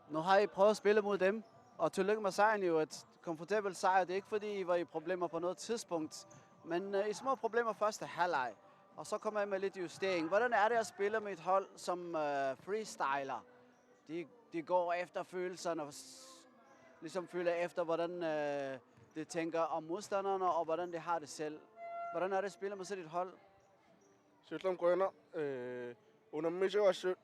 Nu har I prøvet at spille mod dem, og tillykke med sejren jo, et komfortabelt sejr. Det er ikke fordi, I var i problemer på noget tidspunkt, men øh, I små problemer første halvleg, og så kommer I med lidt justering. Hvordan er det at spille med et hold, som øh, freestyler? De, de går efter følelserne og s- ligesom føler efter, hvordan øh, de tænker om modstanderne, og hvordan de har det selv. Hvordan er det at spille med sådan et hold? Siullermik qujanaq, eh, unammisut assut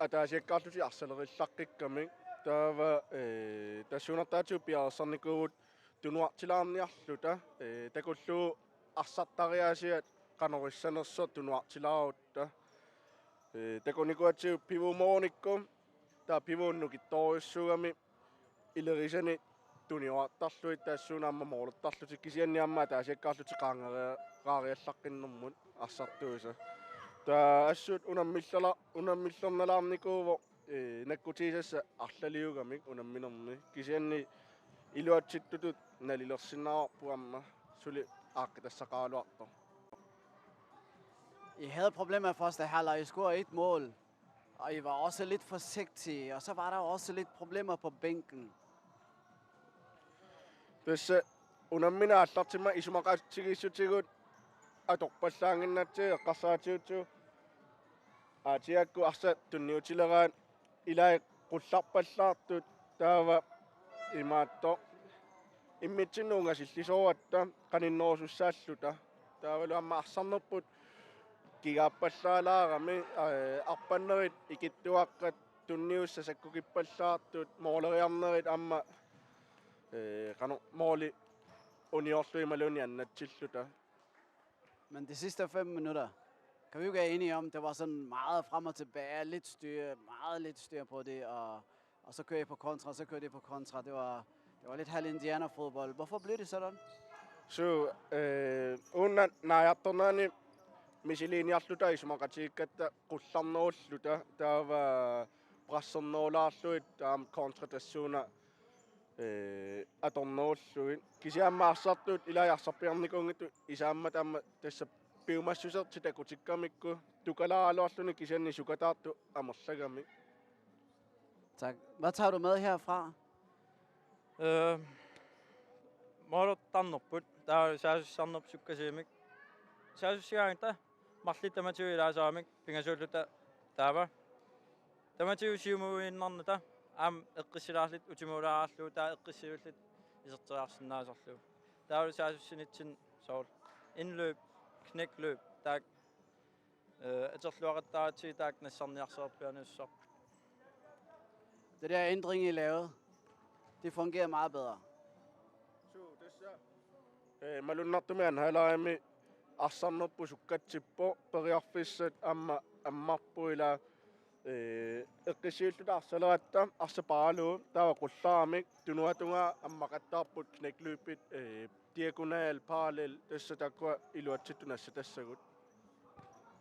ataasiakkaarlutik arsalerillaqqikkami. Taava, eh, tassuunartaatigut piareersarnikuuvugut tunuartilaarniarluta, eh, takullugu arsartariaasiat qanoq issanersoq tunuartilaarutta. Eh, takunikuugatsigu pivuumorunikku, taava pivuunnukittorujussuugami ilerisanik tuniorartarlugit tassuuna aamma moolertarlutik kisianni aamma ataasiakkaarlutik qaangaria-, qaariallaqqinnermut arsartuisa. Taava assut unammillala-, unammillernalaarnikuuvoq, eh, nakkutigisassat arlaliugamik unamminermi. Kisianni iluatsittutut nalilersinnaavarput aamma suli aaqqitassaqaraluartoq. I havde problemer i første halvleg. I scorede et mål. Og I var også lidt forsigtige, og så var der jo også lidt problemer på bænken. Tassa unammineq aallartimmat isumaqatigiissutigut atorpallaannginnatsigu eqqarsaatigalugu aatsaat arsaq tunniutileraat ilai qullarpallaartut taava imaattoq immitsinnut ungasillisoratta qaninnerusussaalluta. Taavalu aamma arsarnerput kigaappallaalaarami, eh, arpannerit ikittuaqqat tunniussat sakkukippallaartut, mooleriarnerit aamma, eh, qanoq mooli uniorlugu imaluunniit annatsilluta. Men de sidste fem minutter, kan vi jo være enige om, det var sådan meget frem og tilbage, lidt styr, meget lidt styr på det, og, og så kører I på kontra, så kører de på kontra. Det var, det var lidt halv indianerfodbold. Hvorfor blev det sådan? Suu, eh, una naajartornerani misiliiniarluta isumaqatigiikkatta qullarnerulluta, taava pressernerulaarlugit taama kontra tassuuna, eh, atornerullugit. Kisianni arsartut ilai arsarpiarnikuunngitsut isaammata aamma tassa piumassusertik takutikkamikku tukalaaraluarluni kisianni sukataartut amerlagamik. Tak. Hvad tager du med herfra? Øh, moortarnerput, taava saasussarnerput sukkasuumik. Saasussigaangatta marluk tamatigut ilaasaramik pingasuulluta taava. Tamatigut siumuinnarnata aamma eqqissilaarluta utimuulaarlugu taava eqqissivilluta iserteriarsinnaasorlugu. Taava saasussinitsinni soorlu indløb, knækløb, taakku, øh, atorluaqattaaratsigu taakku nassarniarsalerpiarnissaat. Det der ændring, I lavede, det fungerer meget bedre. Suu, tassa, eh, malunnartumik anhalaami arsarnerput sukkatsippoq, periarfissat aamma ammarput ilaa, eh, eqqissivilluta arsaleratta arsaq paaralugu taava qullaramik tunuatungaa ammaqattaarput knækløbit, eh, diagonal, parallel, tassa taakkua iluatsittut nassatassagut.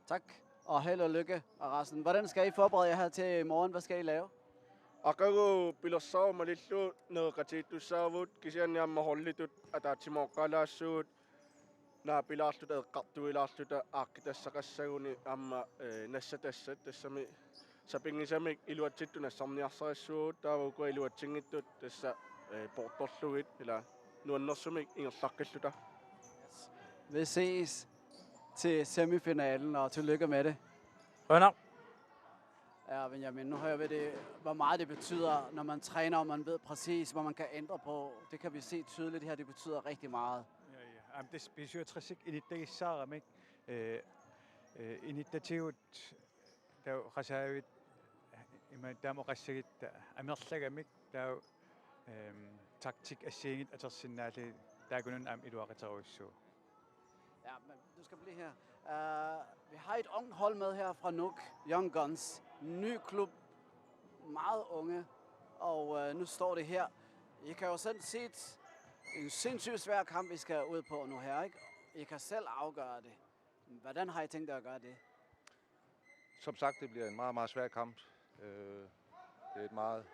Tak. Og held og lykke, og resten. Hvordan skal I forberede jer her til i morgen? Hvad skal I lave? Aqagu pilersaarumalillu nereqatigiittussaavugut kisianni aamma holditut ataatsimooqqalaassugut naapilaarluta eqqartuilaarluta aaqqitassaqassaguni aamma, eh, nassatassat tassami sapinngisamik iluatsittut nassarniarsarissaagut taava ukua iluatsinngitsut tassa, eh, poortorlugit ilaa nuannersumik ingerlaqqilluta. Vi ses til semifinalen, og tillykke med det. Qujanaq. Ja, Benjamin, nu hører vi det, hvor meget det betyder, når man træner, og man ved præcis, hvad man kan ændre på. Det kan vi se tydeligt her, det betyder rigtig meget. Ja, ja. Jamen, det betyder træsik inittagissaarami. Øh, øh, inittatigut, der Rasaavit, ima taama oqassagit amerlagamik, der, øhm, taktik assigiinngitsut atorsinnaallugit, taakununa aamma iluaqutaarujussuuvoq. Ja, men du skal blive her. Uh, vi har et ungt hold med her fra Nuuk, Young Guns. Ny klub, meget unge, og uh, nu står det her. I kan jo sådan set en sindssygt svær kamp, I skal ud på nu her, ikke? I kan selv afgøre det. Hvordan har I tænkt jer at gøre det? Som sagt, det bliver en meget, meget svær kamp. Øh, det er et meget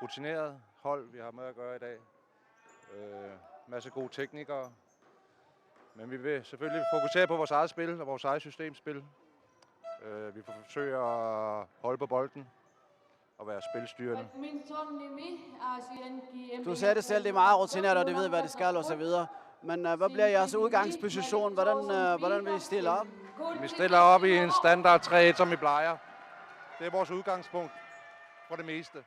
rutineret hold, vi har med at gøre i dag. Øh, masse gode teknikere. Men vi vil selvfølgelig fokusere på vores eget spil og vores eget systemspil. Øh, vi får forsøge at holde på bolden og være spilstyrende. Du sagde det selv, det er meget rutineret, og det ved, hvad det skal og så videre. Men uh, hvad bliver jeres udgangsposition? Hvordan, uh, hvordan vil I stille op? Vi stiller op i en standard tre et, som vi plejer. Det er vores udgangspunkt for det meste.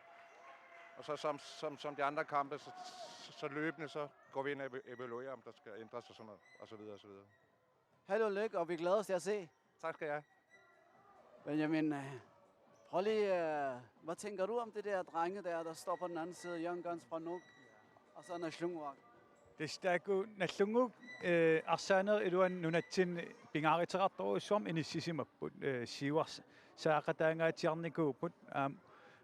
Og så som, som, som de andre kampe, så, så, så løbende så går vi ind og evaluerer, om der skal ændres og sådan noget, og så videre og så videre. Held og lykke, og vi glæder os til at se. Tak skal I have. Benjamin, øh, prøv lige, øh, hvad tænker du om det der drenge der, der står på den anden side, Young Guns fra Nuuk, og så Nagdlunguaq? Tassa taakku Nagdlunguup, øh, arsaanerup iluani nunatsinni pingaaruteqartorujussuarmik inissisimapput, øh, siuarsaaqataangaatsiarnikuupput, aamma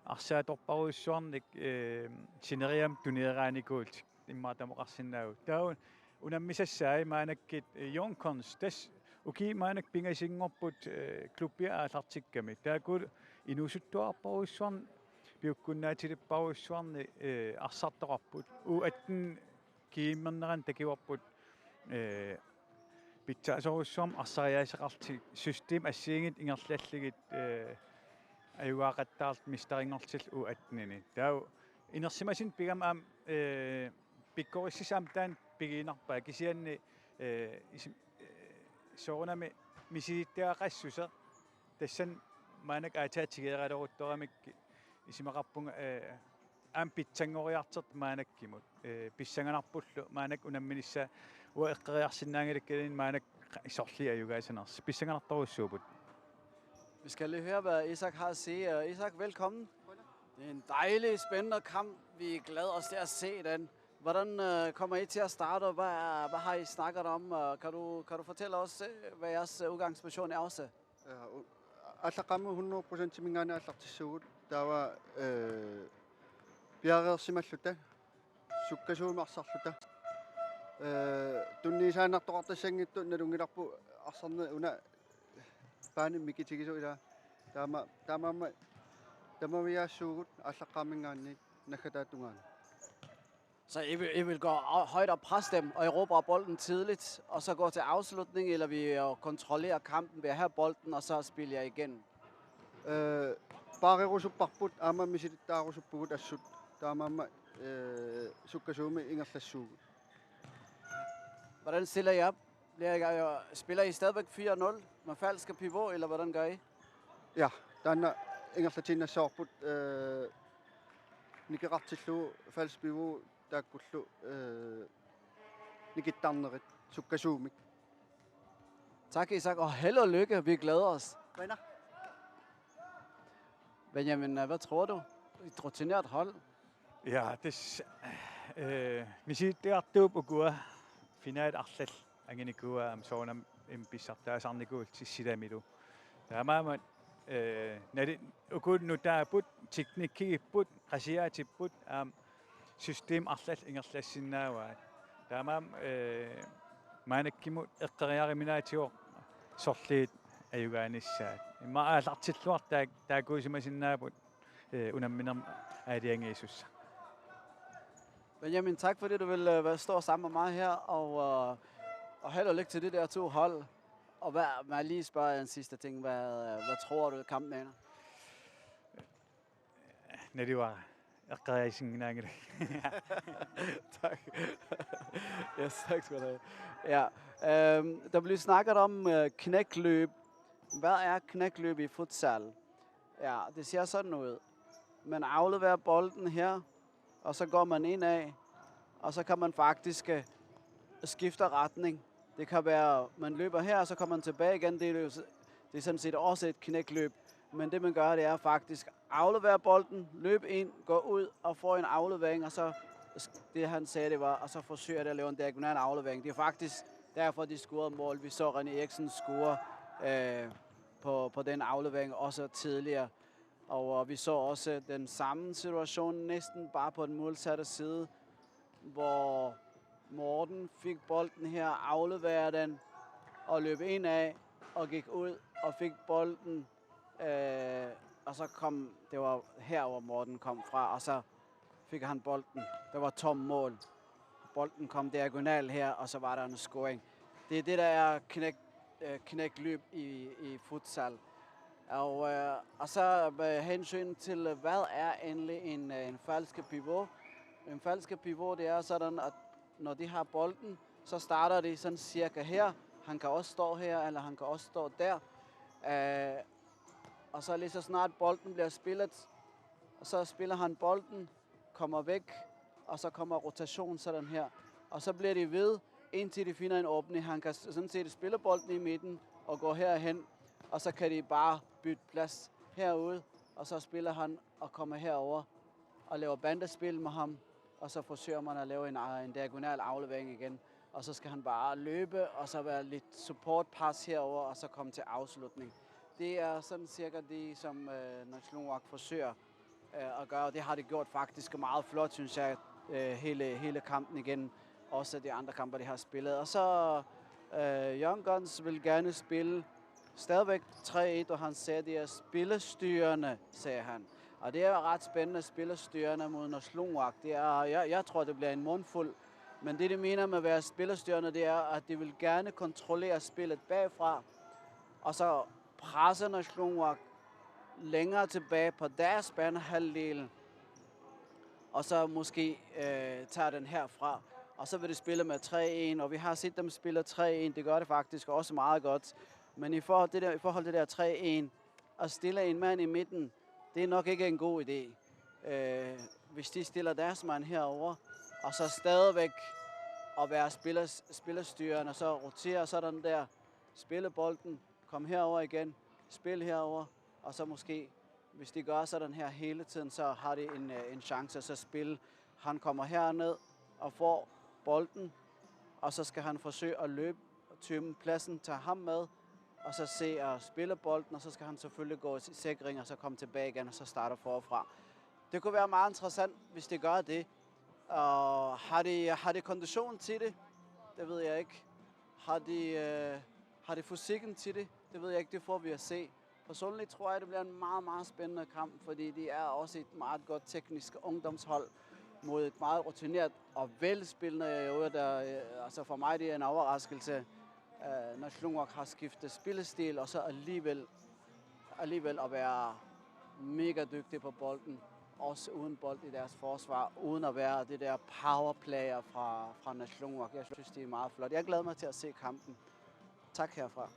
arsaatorparujussuarnik, øh, sineriammi tunieraanikuullutik immaqa tamoqarsinnaavugut. Taava unammisassai maannakkut, eh, Young Guns, tassa ukiut maannakkut pingasunngorput, eh, klubbia aallartikkami. Taakku inuusuttuarparujussuarnik, piukkunnaatilipparujussuarnik, eh, arsartoqarput. U atten kiimmernerani takuarput, eh, pitsaasorujussuarmik arsariaaseqarlutik system assigiinngitsut ingerlallugit, eh, ajugaaqattaarlutik mesterinngorlutik U attenini. Taava inersimasunut pigami aamma, eh, pikkorissisut aamma taanna pigiinnarpaat kisianni, eh, isim-, eh, soorunami misilittagaqassuseq tassani maannakkut aatsaat tigooraleruttoramikkit isumaqarpunga, eh, Aamma pitsanngoriartortut maannakkut. Eh, pissanganarpullu maannakkut unamminissaa, uanga eqqoriarsinnaanngilakkaluarlunga maannakkut sorliit ajugaasanersut. Pissanganartorujussuupput. Vi skal lige høre, hvad Isak har at sige. Øh, Isak, velkommen. Det er en dejlig, spændende kamp. Vi glæder os til at se den. Hvordan øh, kommer I til at starte, og hvad, er, hvad har I snakket om? Øh, kan, du, kan du fortælle os, øh, hvad jeres øh, udgangsposition er også? Ja, u-, aallaqqaammut hundrede procentiminngaanniit aallartissuugut, taava, eh, piareersimalluta, sukkasuumik arsarluta. Eh, tunniusaannartoqartassanngitsoq nalunngilarput arsarneq una paanit mikitigisoq ilaa. Taama-, taamaammat tamaviaassuugut aallaqqaamminngaanniit naggataata tungaanut. Så I vil, I vil gå hø-, højt og presse dem og erobre bolden tidligt, og så gå til afslutning, eller vil I øh, kontrollere kampen ved at have bolden og så spille jer igennem? Eh, paarerusupparput aamma misilittaarusuppugut assut, taamaammat, eh, sukkasuumik ingerlassuugut. Hvordan stiller I op? Bliver I, øh, spiller I stadigvæk fire nul med falske pivot, eller hvordan gør I? Ja, taanna ingerlatiinnassavarput, eh, nikeqartillugu falsk pivot taakkullu, eh, nikittarnerit sukkasuumik. Tak, Isak, og held og lykke. Vi glæder os. Venner. Benjamin, øh, hvad tror du? Et rutineret hold. Ja, det s-, eh, misilittagartuupput ukua, finalit arlallit anginikuuaat aamma soorunami pissartaasarnikuullutik silamilu. Taamaammat, eh, nali-, uku nutaapput, teknikkigipput, qasiaatipput, aamma system arlallit ingerlassinnaavaat. Taamaammat, eh, maannakkut eqqoriaruminaatigut sorliit ajugaanissaat. Immaqa aallartilluartut taak-, taakkuusimasinnaapput, eh, unamminermi aalajangiisussaq. Benjamin, tak fordi du vil øh, være, stå sammen med mig her, og, øh, og held og lykke til de der to hold. Og hvad, må jeg lige spørge en sidste ting, hvad, øh, hvad tror du, kampen ender? Naluara, eqqoriarsinnaanngilaq. Tak. Yes, tak skal du have. Ja, øhm, der blev snakket om øh, knækløb. Hvad er knækløb i futsal? Ja, det ser sådan ud. Man afleverer bolden her, og så går man ind af, og så kan man faktisk øh, skifte retning. Det kan være, man løber her, og så kommer man tilbage igen. Det er, jo s-, det er sådan set også et knækløb. Men det man gør, det er faktisk at aflevere bolden, løbe ind, gå ud og få en aflevering, og så s-, det han sagde, det var, og så forsøger det at lave en diagonal aflevering. Det er faktisk derfor, de scorede mål. Vi så René Eriksen score øh, på, på den aflevering også tidligere. Og øh, vi så også den samme situation næsten bare på den modsatte side, hvor Morten fik bolden her, afleverede den og løb ind af og gik ud og fik bolden. Øh, og så kom, det var her, hvor Morten kom fra, og så fik han bolden. Der var tom mål. Bolden kom diagonal her, og så var der en scoring. Det er det, der er knæk, øh, knækløb i, i futsal. Og, øh, og så med hensyn til, hvad er egentlig en, øh, en falske pivot? En falske pivot, det er sådan, at når de har bolden, så starter de sådan cirka her. Han kan også stå her, eller han kan også stå der. Øh, og så lige så snart bolden bliver spillet, og så spiller han bolden, kommer væk, og så kommer rotation sådan her. Og så bliver de ved, indtil de finder en åbning. Han kan sådan set spille bolden i midten og gå herhen, og så kan de bare bytte plads herude, og så spiller han og kommer herover og laver bandespil med ham, og så forsøger man at lave en, en diagonal aflevering igen, og så skal han bare løbe, og så være lidt support pass herover, og så komme til afslutning. Det er sådan cirka det, som øh, Nagdlúnarfólk forsøger øh, at gøre, og det har de gjort faktisk meget flot, synes jeg, øh, hele, hele kampen igen. Også de andre kampe, de har spillet. Og så øh, Young Guns vil gerne spille stadigvæk tre et, og han sagde, det er spillestyrende, sagde han. Og det er ret spændende, spillestyrende mod Nagdlúnarfólk. Det er, jeg, jeg tror, det bliver en mundfuld. Men det, de mener med at være spillestyrende, det er, at de vil gerne kontrollere spillet bagfra, og så presse Nagdlúnarfólk længere tilbage på deres banehalvdel, og så måske øh, tage den herfra. Og så vil de spille med tre en, og vi har set dem spille tre en. Det gør det faktisk også meget godt. Men i forhold til det der, i forhold til det der tre en, at stille en mand i midten, det er nok ikke en god idé. Øh, hvis de stiller deres mand herover, og så stadigvæk at være spillers, spillerstyrende, og så rotere sådan der, spille bolden, kom herover igen, spil herover, og så måske, hvis de gør sådan her hele tiden, så har de en, øh, en chance, så spille. Han kommer herned og får bolden, og så skal han forsøge at løbe, tømme pladsen, tage ham med, og så se og spille bolden, og så skal han selvfølgelig gå i sikring, og så komme tilbage igen, og så starte forfra. Det kunne være meget interessant, hvis de gør det. Og har de, har de kondition til det? Det ved jeg ikke. Har de, øh, har de fysikken til det? Det ved jeg ikke. Det får vi at se. Personligt tror jeg, det bliver en meget, meget spændende kamp, fordi de er også et meget godt teknisk ungdomshold mod et meget rutineret og velspillende, i øvrigt, der, øh, altså for mig, det er en overraskelse. Øh, Nagdlúnarfólk har skiftet spillestil, og så alligevel, alligevel at være mega dygtig på bolden, også uden bold i deres forsvar, uden at være det der powerplayer fra, fra Nagdlúnarfólk. Jeg synes, det er meget flot. Jeg glæder mig til at se kampen. Tak herfra.